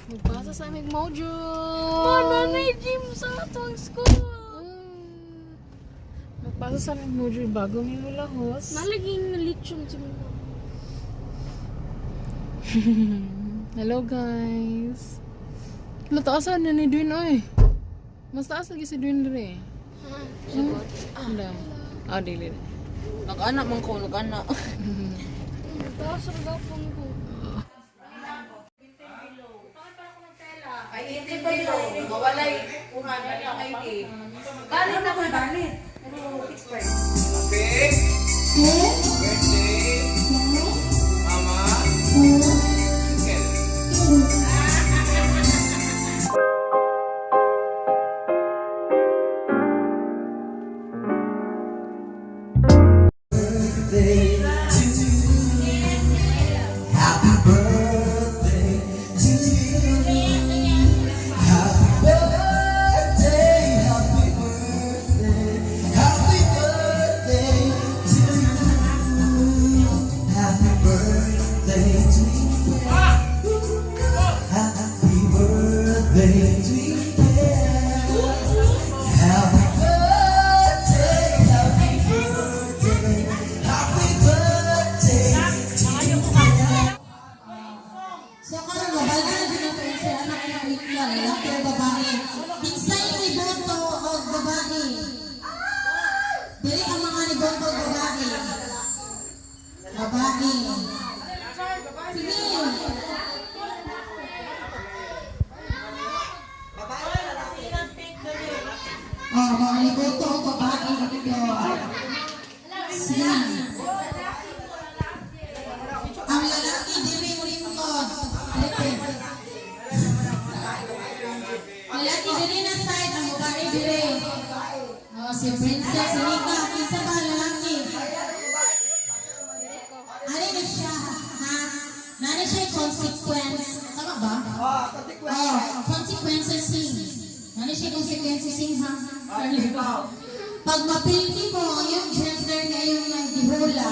Magpasa sa aming module. Mana na gym sa atong school. Magpasa sa aming module bago mi mulahos. Nalaging lechon sa mga. Hello, guys. Hala, taas na ni Dwayne oy. Mas taas lagi si Dwayne dire. Ha? Sagot. Hala. Ah, dili. Nag-anak man ko, nag-anak. Taas ang gapon ko. Ay, hindi pa yun. Mawalay. Kuha na lang ID. Balik naman, balik. Pero fixed price. Happy birthday, Mama Ken. Happy birthday to you. Happy birthday, happy birthday, happy birthday to you. Happy birthday to you. Happy birthday to you. Happy birthday, happy birthday, happy birthday to you. So karon mabal na jud nato sa anak ng ikla, lalaki o babae. Kinsay ni boto o babae? Dili ang mga ni boto o babae. Babae. Sige. Oh, mga ni boto o babae ito. Sige. Ang lalaki diri mo lingkod. Dili. Lalaki diri na side, ang babae diri. Oh, si Princess Nika, kinsa ba ang lalaki? Ano na siya, ha? Nana siya consequence. Tama ba? Ah, consequence. Oh, consequences sing. Nana siya consequences sing, ha? Pag mapili mo ang iyong gender ngayong nagdihula,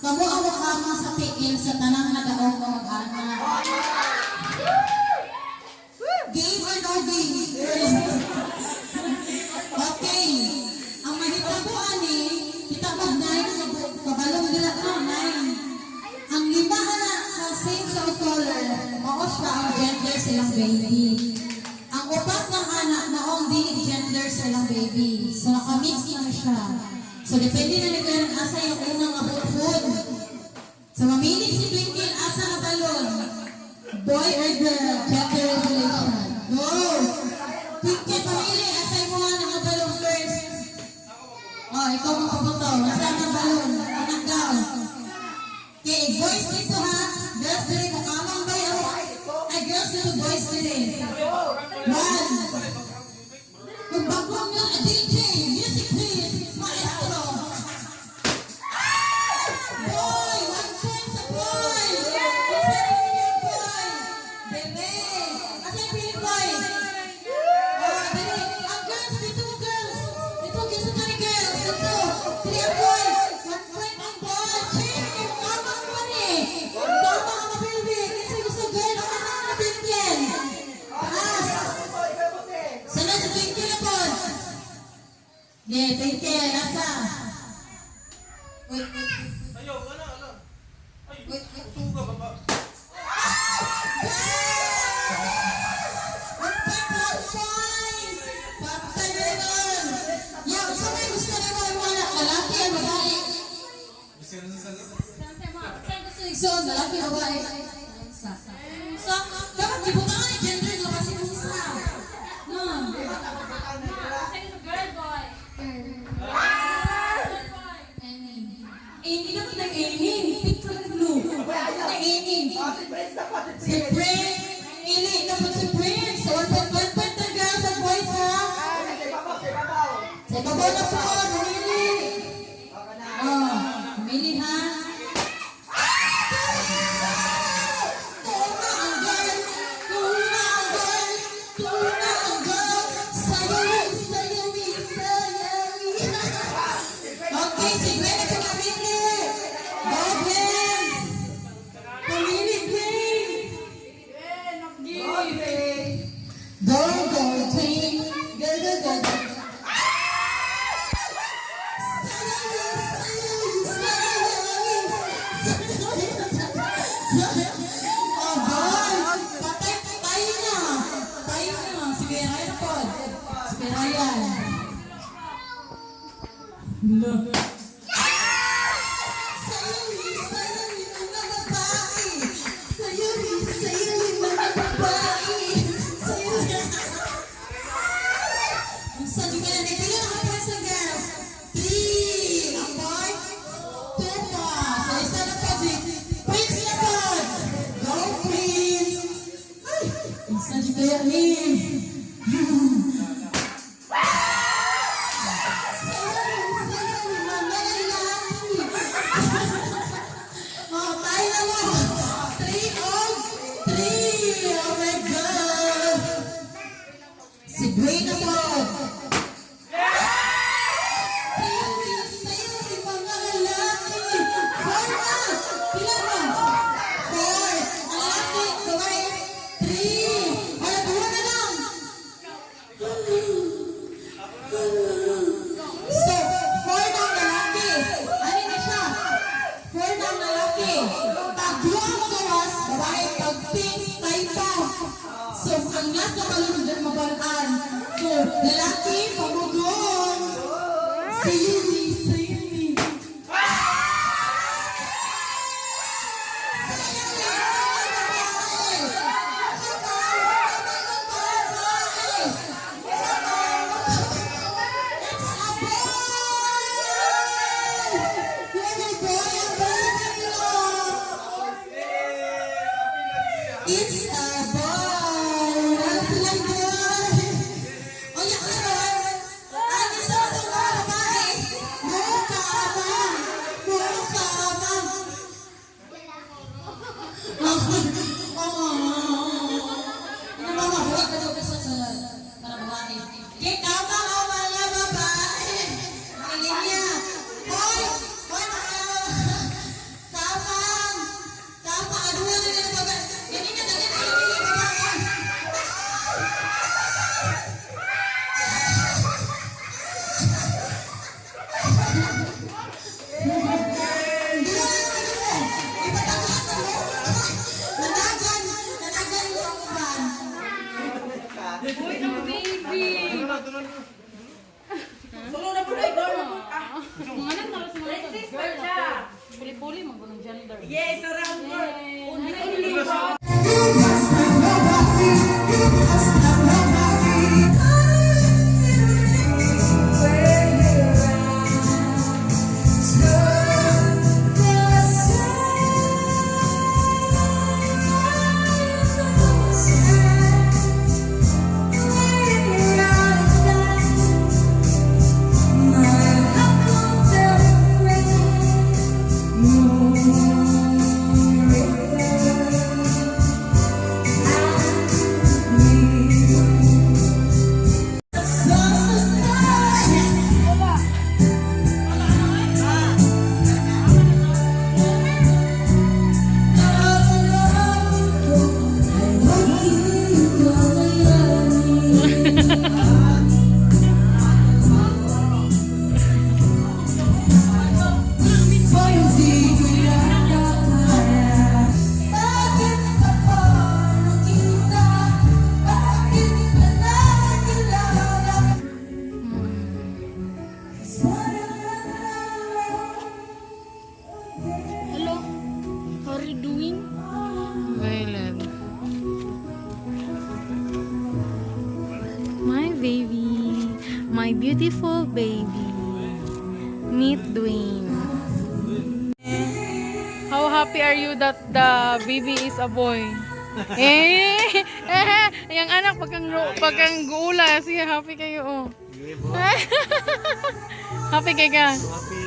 kamo ang wakama sa tiil sa tanang nagaong mo mag-ana. Game or no game? Okay. Ang mahitabo ani, kita mag nine, kabalong nila ka, nine. Ang lima ana sa same sa color, mao siya ang gender silang baby. Ang upat ng anak, mao ang dili gender silang baby. So nakamix na siya. So depende na nila asa yung unang abuthon. So mamili si Twinkle asa nga balon. Boy or girl, gender revelation. Go! Twinkle, pamili, asa mo nga nga balon first. Oh, ikaw ang papunto. Asa ang balon? Anak daw. Okay, boys dito ha. Girls diri mo kamang bay ako. Ay, girls dito, boys diri. One. Kung bagong yung DJ, music please, maestro. Boy! One point sa boy! Asa yung pili boy? Bebe! Asa yung pili boy? Oh, dali. Ang girls, dito mo girls. Dito, gusto ka ni girls. Dito. Dali ang boy. One point ang boy. Cheer! Tama ang man eh. Tama ang mapilbi. Kasi gusto girl, ang anak na Twinkle. Taas. Sunod sa Twinkle na po. Yeah, Twinkle. Asa? Wait, wait. Ayaw, wala, wala. Ay, Wait, wait. suga ba ba? One point, one point! Patay na yun! Yeah, unsa may gusto nimo imong anak, lalaki o babae? Unsa gusto igsoon, lalaki o babae? So, dapat gibutangan ni gender nga kasi unsa. No. Girl boy. Amy. Amy dapat nag Amy. Pink or blue. Na Amy. Si Prince na pa, si Si Prince. Ili, dapat si Prince. So, 1.1 point na girls and boys, ha? Si Babaw, si Babaw. Sa ibabaw na po, namili. Oh, namili ha. Tuna ang girl, tuna ang girl, tuna ang girl. Sayawi, sayawi, sayawi. Okay, si Gwen ang pamili. Go, Gwen. Pamili, Gwen. Sa di kaya ni. Sayang, mga lalaki. Oh, tayo na mo. 3 og 3. Oh my God. Si Dwayne na po. Sayang, sayang, mga lalaki. Four na. Pila mo? Four. Ang lalaki, babae, three. Wala, duha na lang. So, four na ang lalaki. Ano na siya? Four na ang lalaki. Pag duha mo gawas, babae, pag pink, tayo pa. So, ang last na balon dyan mabalaan. So, lalaki, pamugong. Si Yumi, si Yumi. It's a boy! Baby boy, ang baby mo! It's a boy! Ano silang boy? O ya karon, ang isa sa mga babae, mukha man! Mukha man! Oh, ano ba mabuhat na daw sa para babae? Kay tama ang mga babae. Ang linya. Hoy! Hoy, mga Kamang! Tama, ano na nila babae? Hindi na dali na hindi babae. Hindi na ano mo. Ipatagahan mo. Nanagan, nanagan mo ang uban. Sulod na po na girl. Ah, Mga anak na sa mga sister siya. Puli-puli mo ng gender. Yes, around girl. Only only one. You must have nobody. You must have nobody. Bakit ka pa nakita? Bakit ka nakilala? Hello. How are you doing? Violet. My baby. My beautiful baby. Meet Dwayne. How happy are you that the baby is a boy? Eh, eh, yung anak pagkang guula, sige, happy kayo oh. Happy kay ka. Happy.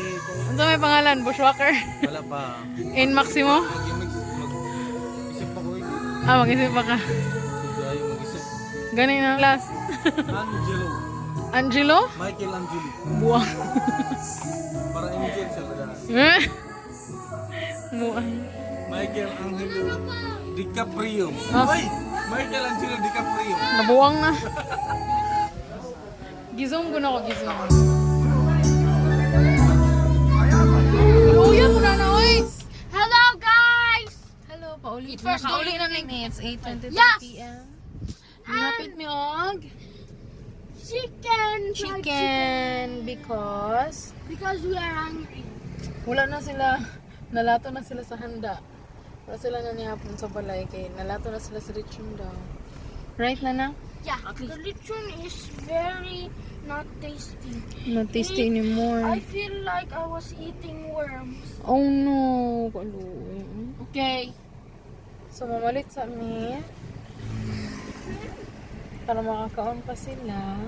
Ano may pangalan? Bushwhacker? Wala pa. In Maximo? Mag-isip pa ko eh. Ah, mag-isip pa ka. Sige, ayaw mag-isip. Ganun na last. Angelo. Angelo? Michael Angelo. Buwang. Para angel siya kada. Eh? Buwang. Michael Angelo DiCaprio. Ah. Ay! Michael Angelo DiCaprio. Nabuwang na. Gizong ko na ako, gizong. Luya ko na na, oy! Hello, guys! Hello, pauli. First Nakauli na ni. It's 8:23 Yes! p.m. Hapit mi og Chicken! Fried chicken. chicken because Because we are hungry. wala na sila, nalato na sila sa handa. Wala sila na nihapon sa balay kay nalato na sila sa lechon daw. Right, Nana? Yeah, the lechon is very not tasty. Not tasty anymore. I feel like I was eating worms. Oh no, kaluoy. Okay. So mamalit sa mi. Para makakaon pa sila.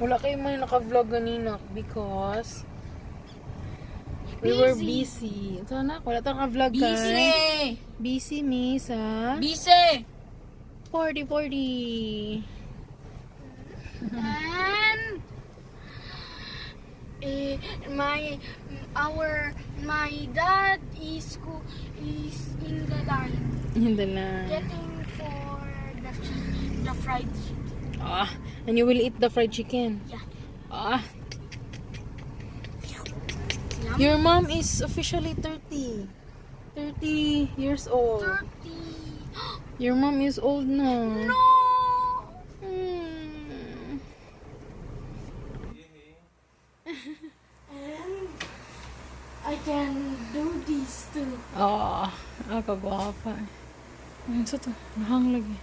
Wala kayo may naka-vlog ganina because we were busy. Ito na, wala tayong ka-vlog kay. Busy me sa Busy! 40 40. And eh, my our my dad is in the line Hindi na. getting for the fried chicken. Ah, and you will eat the fried chicken. Yeah. Ah. Yum. Your mom is officially 30. 30 years old. 30. Your mom is old now. No. And I can do these too. Ah, kagwapa. Ano sa to? Nahang lagi.